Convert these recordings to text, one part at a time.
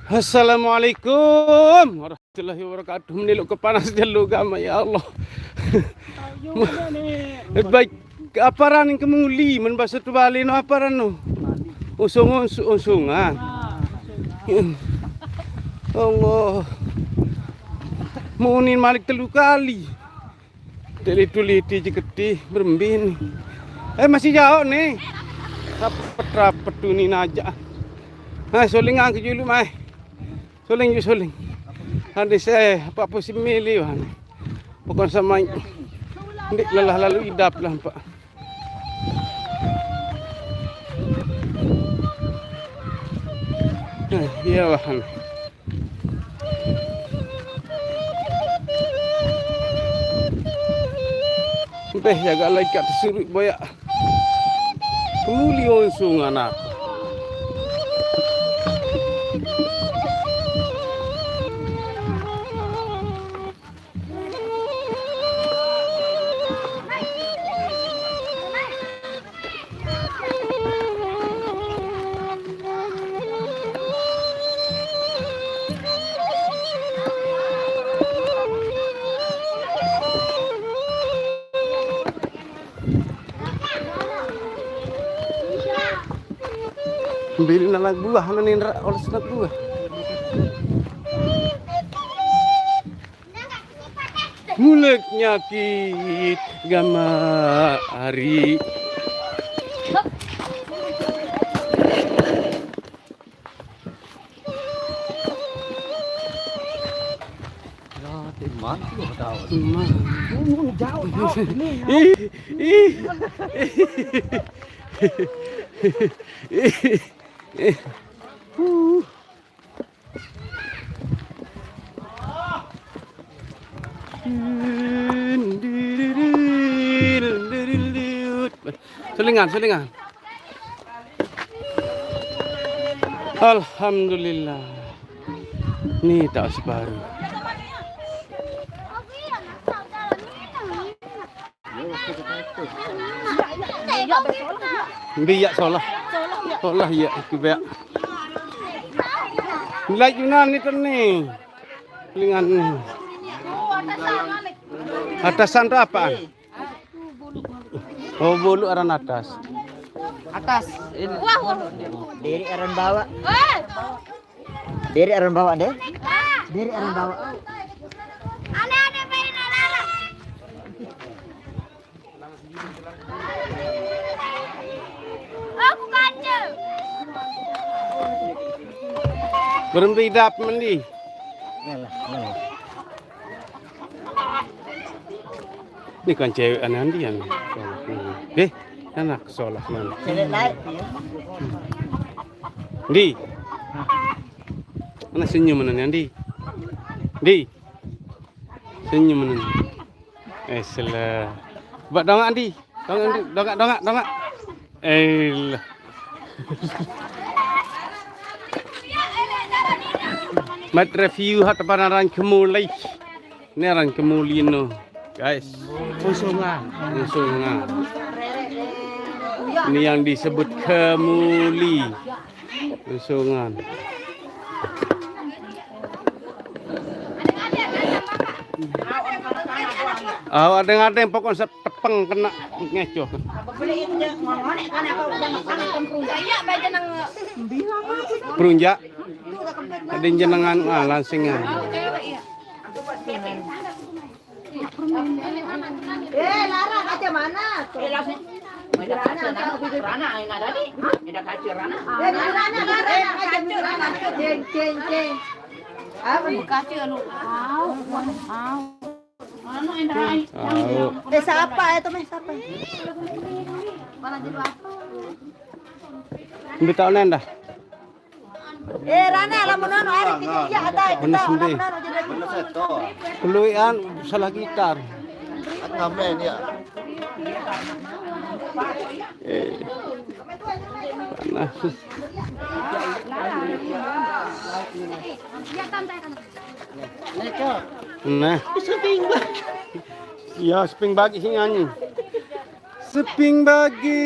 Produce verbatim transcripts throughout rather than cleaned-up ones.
Assalamualaikum warahmatullahi wabarakatuh. Meniluk ke panas jelo gama, ya Allah. Baik, aparan yang kemuli men bahasa tu Bali no aparan no. Usung, usung, usungan. Allah. Munin malik telu kali. Teli tuliti jeketi berembe ni. Eh, masih jauh ni. Rapet-rapet tu ni najak. Hai, solingan ke julu mai. Soling ju soling. Ade se apa-apa si mili wah ni. Pokon samai. Ndik lelah lalu idap lah empak. Eh, iya wah ni. Beh, jaga laikat suruh boyak. Kemuli unsung anak. Beli anak buah, anak nindra, oleh anak buah. Mulek nyakit gama hari. Ih, ih, ih, ih, ih. Selingan, selingan. Alhamdulillah. Ni tak separuh. Biak solah. Solah ya, itu biak. Nilai Yunan itu ni. Lingan ni. Atasan tu apaan? Oh, bulu aran atas. Atas. Ini. Diri aran bawah. Diri aran bawah deh. Diri aran bawah. Aku kaca. Berhenti dap mendi. Ini kan cewek aneh Andi yang. Eh, anak solah mana? Cewek lain. Di. Mana senyum mana ni, Andi? Di. Senyum mana ni? Eh, sela. Buat dongak, Andi. Dongak, Andi. Dongak, dongak, dongak. Eh, lah. Mat review hat panaran kemulai. Ini aran kemuli no, guys. Usungan. Usungan. Ini yang disebut kemuli. Usungan. Awak ada-ada pokok setepeng kena ngecoh. Perunjak. Ada jenengan ah, lansingan. Eh, Lara, kaca mana? Eh, langsung. Ada kaca, Rana. Rana, ini ada di. Ada kaca, Rana. Eh, Rana, Rana, kaca, Rana. Ceng, ceng, ceng. Apa nih? Kaca, anu. Au, au. Anu, Indra, au. Eh, siapa itu, Meh? Siapa? Kepala jadi apa? Ambil tahu nenda. Eh, Rana, lamun anu, ari kita iya, ada kita, lamun anu, jadi Keluian salah gitar. Ngamen ya. Eh, panas. Nah. Ya, seping bagi sih nyanyi. Seping bagi.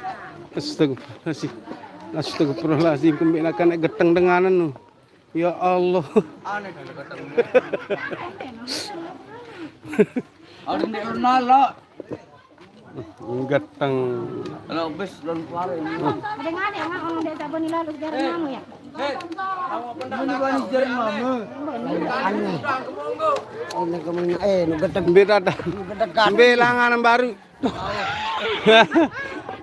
Astagfirullahaladzim. Astagfirullahaladzim, kembali akan geteng dengan anu. Ya Allah. Aneh, ada ketemu. Ada di Ronaldo. Geteng. Kalau bis dan keluar ini. Ada nggak ada yang orang desa Boni lalu sejarah kamu ya? Ini bukan sejarah kamu. Aneh. Ini kemana? Eh, nu gedeg. Beda dah. Nu gedeg kan. Bilangan baru.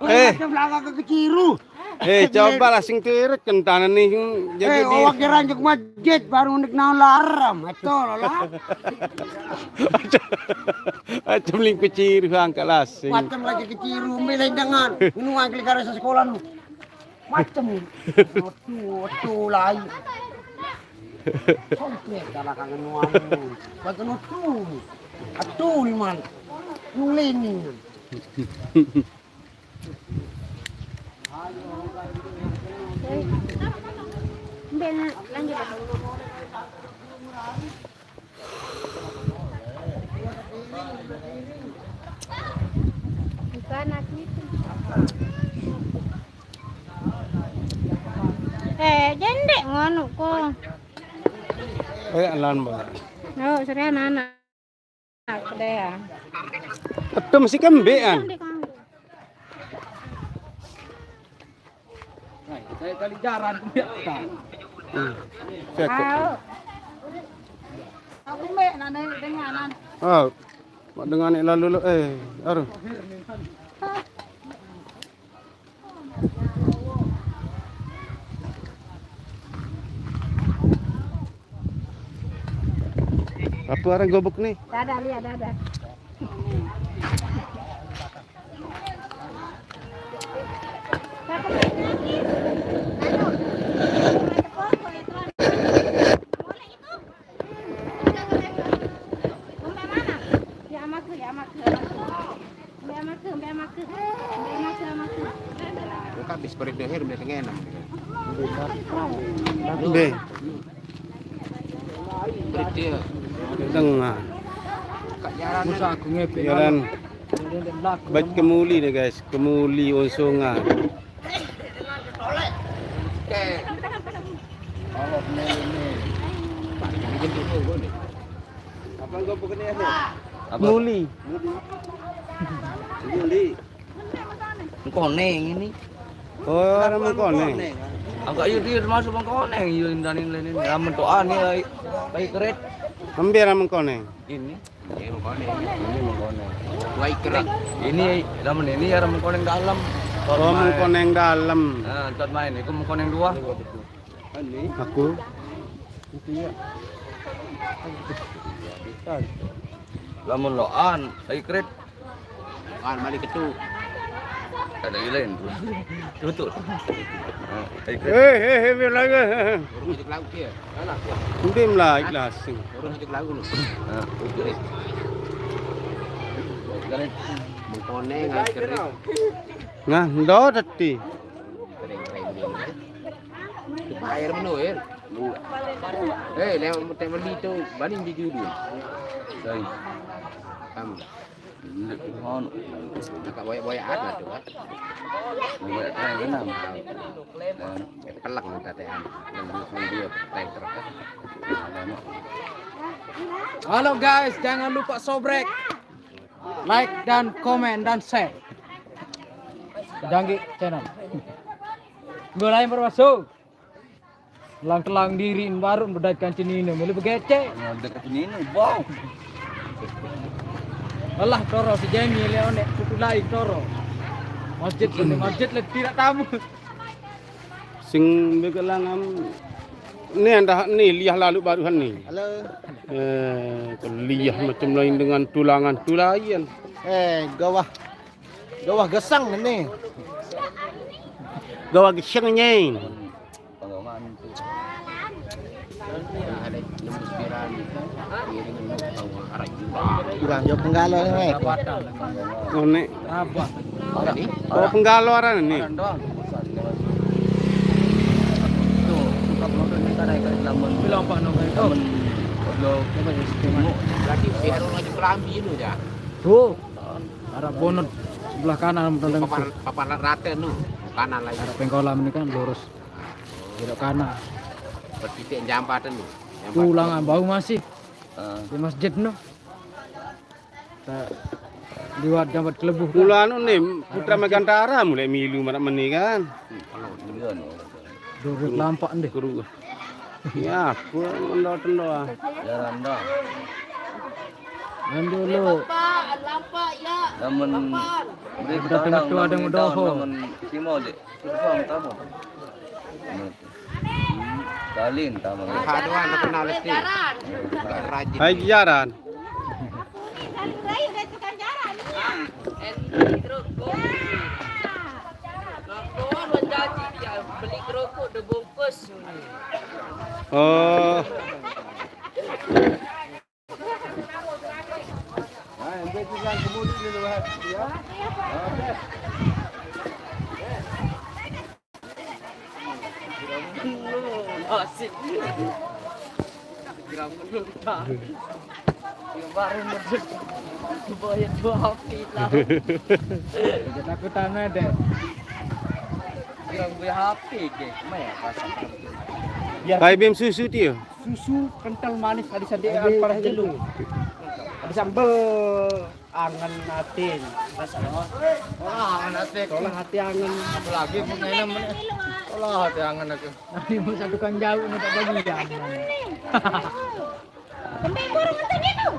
Eh, Macam langkah ke keciru. Eh, coba lah sing tirit kentana nih. Jadi Eh, di awak geranjek masjid baru nek naon larem. Betul lah. Macam ling keciru angkat lah sing. Macam lagi keciru milih dengan. Ini angkli karena sekolah lu. Macam. Waduh, waduh, lain. Komplit dalam kangen nuamu. Baca nutu. Aduh, liman. Nulini. Udah, lanjut. Bukan aku itu. Eh, jendek ngono ko. Eh, alan, Mbak. Oh, sore anak-anak. Aku deh ya. Itu mesti kembean. Nah, saya kali jaran biasa. Hmm. Cek. Au. Aku mbek nane dengan. Oh, mak dengan ni lalu lu, eh, aduh. Apa orang gobok ni? Dadah, lihat dadah. Bukan bis perut doher, udah tengen. Be. Berarti ya. Tengah. Jalan. Bait kemuli nih, guys, kemuli onsungan. Apa gua bukannya apa? Muli. Muli. Muli. Mengkoneng ini. Oh, orang Mengkoneng. Agak iya dia termasuk Mengkoneng, iya ini ini. Ya mentoan ya, baik keret. Ambil orang Mengkoneng. Ini. Ini Mengkoneng. Ini Mengkoneng. Baik keret. Ini lamun ini ya Mengkoneng dalam. Oh, Mengkoneng dalam. Nah, tempat main itu Mengkoneng dua. Aku. Itu ya. Lamun loan, baik keret. Kan balik ketu. Ada yang lain. Betul. Oh, baik keret. Eh, eh, eh, biar lagi. Urung aja lauk ya. Nanti mulai ikhlas. Urung aja lauk lu. Nah, oke. Mengkoneng, baik keret. Nah, ndo dadi. Bayar menu ya. Lu. Eh, lewat hotel beli tu, bani di judul. Sorry. Kamu. Ngono. Agak boyak-boyak ada tu, kan? Boyak, eh, kenapa? Dan pelak minta teh, yang dia, yang dia teh terus. Nah, ada, no. Halo guys, jangan lupa sobrek, like dan komen dan share. Janggi channel. Gue lain baru masuk. Lang-lang diri baru bedait kancing ini, mulai begecek. Ngadeg kancing ini, bau. Alah, toro si Jamie, Leone, kutu lain toro. Masjid sini, masjid le tidak tamu. Sing begelang am ni, anda ni liah lalu baruhan ni. Halo. Eh, liah macam lain dengan tulangan tulayan. Eh, gawah. Gawah gesang ni. Gawah gesang ni. Kurang jauh penggalo ni, weh. Konek. Apa? Orang ni? Oh, penggalo orang ni. Orang doang. Tuh, suka penonton kita naik ke Lampung. Bilang Pak Novel. Lampung. Berarti biar orang aja kelambi lu ya. Tuh. Arah bonot sebelah kanan, papan, papan rata nu, kanan lagi. Arah Pengkolam ini kan lurus. Belok kanan. Bertitik jambatan nu. Jambatan. Tulang bau masih. Ah. Di masjid nu. Tak liwat jambat kelebuh kan. Mula anu ni, Putra Megantara mulai milu marak meni kan. Kalau dulu anu. Durut lampak ndeh. Kru. Ya, aku endo-endo ah. Ya, endo. Endo lu. Pak, lampak ya. Lamun beri kita tengah tu ada mudaho. Lamun simo je. Susah tamu. Kalin tamu. Haduan kenal lagi. Rajin. Hai jaran. Beli kerokok dua bungkus. Oh. Asik. Geram menurut. Baru masuk. Bayar dua api lah. Takutan ada. Bilang gue H P ke, cuma ya pasang. Biar Kayak bim susu dia. Susu kental manis, ada sate, ada panas jelu. Ada sambel, angen atin. Wah, angen atin. Kalau hati angen. Apalagi mau ngenem. Kalau hati angen aku. Nanti mau satu kan jauh, mau tak bagi ya. Kembali burung itu dia tu.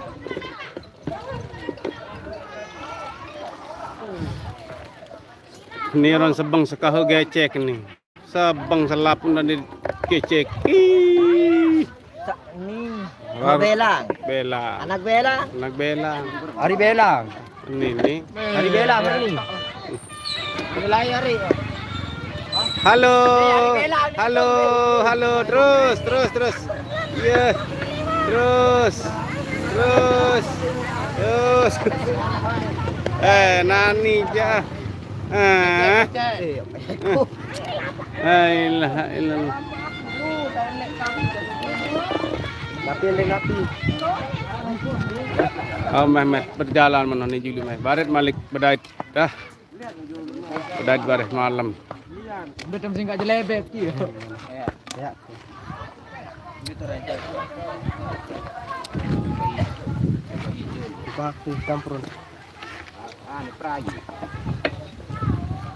Ni orang sebeng sekaho gecek ni. Sebeng selap pun dah dikecek. Ih. Cak ni. Orang Belang. Belang. Anak Belang. Anak Belang. Hari Belang. Ni, ni. Hari Belang ni. Mulai hari. Halo. Halo, halo, terus, terus, terus. Ya. Terus. Terus. Terus. Eh, nani ja. Ah. La ilaha illallah. Tapi yang napi. Oh, Mehmet berjalan menoni julu meh. Baret malik bedait dah. Bedait baret malam. Udah tem singkat jelebet ki. Ya. Baku campur. Ah, ni perayu.